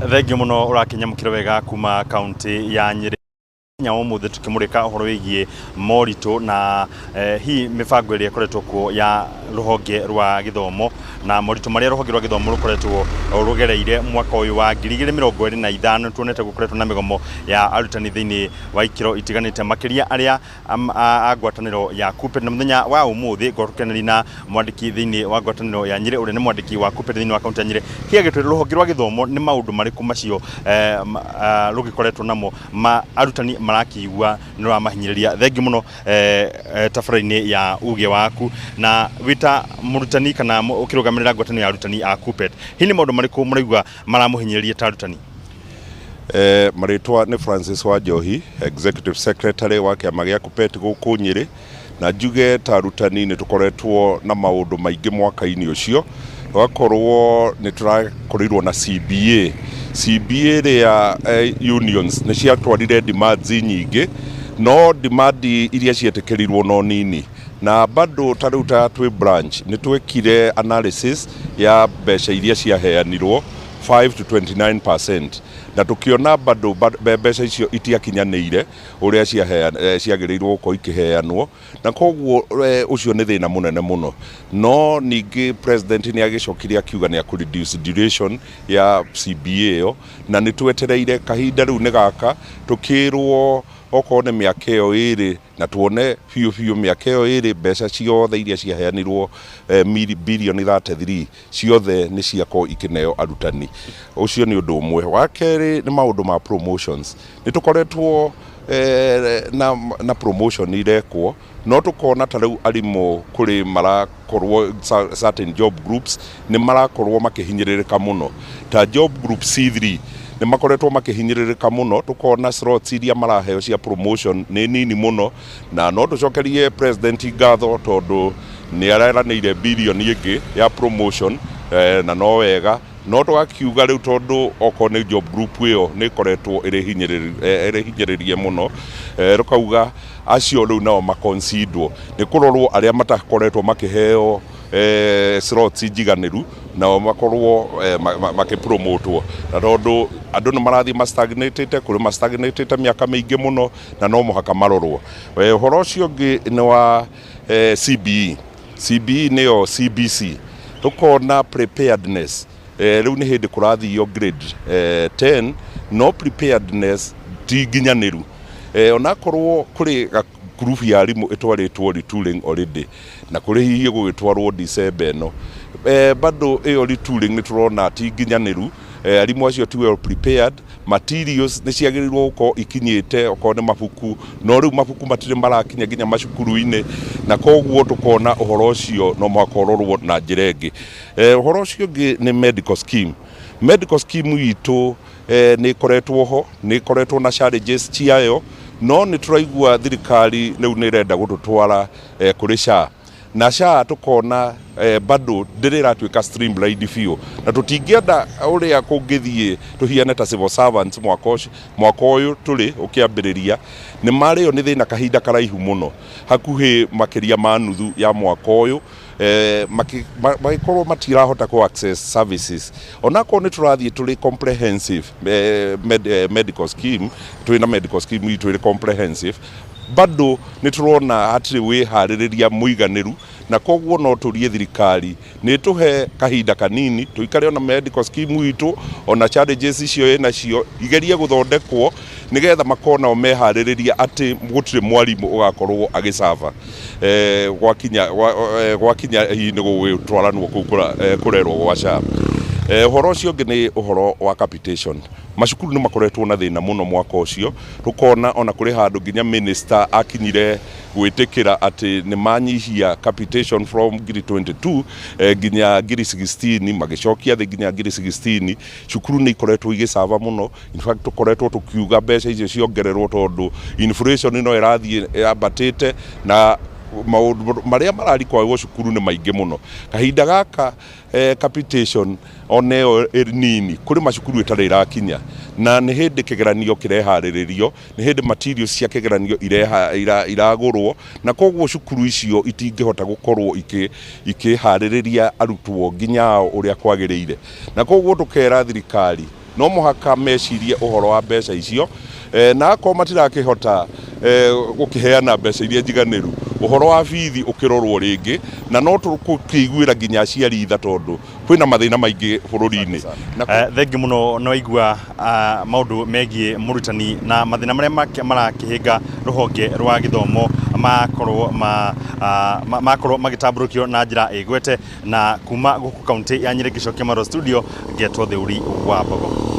Thengiũ mũno ũrakĩnyamũkĩra wega kuma kaunti ya Nyĩrĩ. Mũthenya wa ũmũthĩ tũkĩmũrĩka ũhoro wĩgiĩ moritũ na hihi mĩbango ĩrĩa ĩkoretwo kuo ya rũhonge rwa gĩthomo na moritũ marĩa rũhonge rwa gĩthomo rũkoretwo rũgereire mwaka ũyũ wa 2025. Tuonete gũkoretwo na mĩgomo ya arutani thĩinĩ wa ikĩro itiganĩte, makĩria arĩa a ngwatanĩro ya KUPPET. Na mũthenya wa ũmũthĩ ngorwo tũkĩaranĩria na mwandĩki thĩinĩ wa ngwatanĩro ya Nyĩrĩ, ũrĩa nĩ mwandĩki wa KUPPET thĩinĩ wa kaunti ya Nyĩrĩ, hihi agĩtwĩra rũhonge rwa gĩthomo nĩ maũndũ marĩkũ macio rũgĩkoretwo namo ma arutani marakĩigua nĩ rũramahinyĩrĩria. Thengiũ mũno tabarĩra-inĩ ya uge waku, na wĩta mũrutani kana ũkĩrũgamĩrĩra ngwatanĩro ya arutani a KUPPET, hihi nĩ maũndũ marĩkũ mũraigua maramũhinyĩrĩria ta arutani? Marĩtwa nĩ Francis Wanjohi, Executive Secretary wa kĩama gĩa KUPPET gũkũ Nyĩrĩ, na njuge ta arutani nĩ tũkoretwo na maũndũ maingĩ mwaka-inĩ ũcio, tũgakorwo nĩ tũrakorirwo na CBA. CBA ĩrĩa unions nĩ ciatwarire demands nyingĩ, no demand iria cietĩkĩrirwo no nini. Na bado ta rĩu ta twĩ branch nĩ twekire analysis ya mbeca iria ciaheanirwo 5 to 29% na tũkĩona bado mbeca icio itiakinyanĩire ũrĩa ciagĩrĩirwo gũkorwo ikĩheanwo, na koguo ũcio nĩ thĩna mũnene mũno. No ningĩ president nĩ agĩcokire akiuga nĩ akũ reduce duration ya CBA ĩyo, na nĩ twetereire kahinda rĩu nĩ gaka tũkĩrwo okorwo nĩ mĩaka ĩyo ĩrĩ, na tuone biũ biũ mĩaka ĩyo ĩrĩ mbeca ciothe iria ciaheanirwo birioni 33 ciothe nĩ ciakorwo ikĩneo arutani. Ũcio nĩ ũndũ ũmwe. Wa kerĩ nĩ maũndũ ma promotions. Nĩ tũkoretwo na promotion irekwo, no tũkona ta rĩu arimũ kũrĩ marakorwo certain job groups nĩ marakorwo makĩhinyĩrĩrĩka mũno, ta job group C3 nĩ makoretwo makĩhinyĩrĩrĩka mũno, tũkona slots iria maraheo cia promotion nĩ nini mũno. Na no tũcokerie president ngatho tondũ nĩ areranĩire birioni ĩngĩ ya promotion, na no wega, no tũgakiuga rĩu tondũ okorwo nĩ job group ĩyo nĩ ĩkoretwo ĩrĩ hinyĩrĩrie mũno, tũkauga acio rĩu nao maconsiderwo, nĩ kũrorwo arĩa matakoretwo makĩheo slots njiganĩru nao makorwo makĩpromotwo, na tondũ andũ nĩ marathiĩ mastagnatĩte, kũrĩ mastagnatĩte mĩaka mĩingĩ mũno, na no mũhaka marorwo. Ũhoro ũcio ũngĩ nĩ wa CBE. CBE nĩyo CBC, tũkona preparedness, rĩu nĩ hĩndĩ kũrathio grade 10, no preparedness ti nginyanĩru. Onakorwo kũrĩ group ya arimũ ĩtwarĩtwo retooling already, na kũrĩ hihi gũgĩtwarwo December ĩno, bado ĩyo retooling nĩ tũrona ti nginyanĩru. Arimũ acio ti well prepared. Materials nĩ ciagĩrĩirwo gũkorwo ikinyĩte, okorwo nĩ mabuku, no rĩu mabuku matirĩ marakinya nginya macukuru-inĩ, na koguo tũkona ũhoro ũcio no mũhaka ũrorwo na njĩra ĩngĩ. Ũhoro ũcio ũngĩ nĩ medical scheme. Medical scheme itũ nĩ ĩkoretwo ho, nĩ ĩkoretwo na challenges ciayo, no nĩ tũraigua thirikari rĩu nĩ ĩrenda gũtũtwara kũrĩ SHA, na SHA tũkona bado ndĩrĩ ĩratuĩka streamlined biũ, na tũtingĩenda ũrĩa kũngĩthiĩ tũhiane ta civil servants. Mwaka ũcio, mwaka ũyũ tũrĩ ũkĩambĩrĩria, nĩ marĩo nĩ thĩna kahinda karaihu mũno, hakuhĩ makĩria ma nuthu ya mwaka ũyũ, magĩkorwo matirahota kũ access services, onakorwo nĩ tũrathiĩ tũrĩ comprehensive medical scheme. Twĩna medical scheme itũ ĩrĩ comprehensive, bado nĩ tũrona hatirĩ wĩharĩrĩria mũiganĩru, na koguo no tũrie thirikari nĩ tũhe kahinda kanini tũikare ona medical scheme itũ, ona challenges icio ĩnacio igerie gũthondekwo, nĩgetha makorwo nao meharĩrĩria atĩ gũtirĩ mwarimũ ũgakorwo agĩcaba gwakinya hihi nĩ gũgĩtwaranwo kũu kũrerwo gwa SHA. Ũhoro ũcio ũngĩ nĩ ũhoro wa capitation. Macukuru nĩ makoretwo na thĩna mũno mwaka ũcio, tũkona ona kũrĩ handũ nginya minister akinyire gwĩtĩkĩra atĩ nĩ manyihia capitation from ngiri 22 nginya ngiri 16, magĩcokia thĩ nginya ngiri 16. Cukuru nĩ ikoretwo igĩcaba mũno. In fact, tũkoretwo tũkiuga mbeca icio ciongererwo tondũ inflation no ĩrathiĩ yambatĩte, na maũndũ marĩa mararikwarwo cukuru nĩ maingĩ mũno kahinda gaka. Capitation ona ĩyo ĩ nini, kũrĩ macukuru ĩtarĩ ĩrakinya, na nĩ hĩndĩ kĩgeranio kĩreharĩrĩrio, nĩ hĩndĩ materials cia kĩgeranio iragũrwo, na koguo cukuru icio itingĩhota gũkorwo ikĩharĩrĩria arutwo nginya ao ũrĩa kwagĩrĩire, na koguo tũkera thirikari No mũhaka mecirie ũhoro wa mbeca icio, na akorwo matirakĩhota gũkĩheana mbeca iria njiganĩru, ũhoro wa bithi ũkĩrorwo rĩngĩ, na no tũkũkĩiguĩra nginya aciari tha tondũ kwĩna mathĩna maingĩ bũrũri-inĩ. Thengiũ mũno nĩ waigua maũndũ megiĩ mũrutani na mathĩna marĩa marakĩhĩnga rũhonge rwa gĩthomo makorwo makorwo magĩtambũrũkio na njĩra ĩgwete. Na kuma gũkũ kaunti ya Nyĩrĩ ngĩcokia marũa studio ngetwo Theuri wa Mbogo.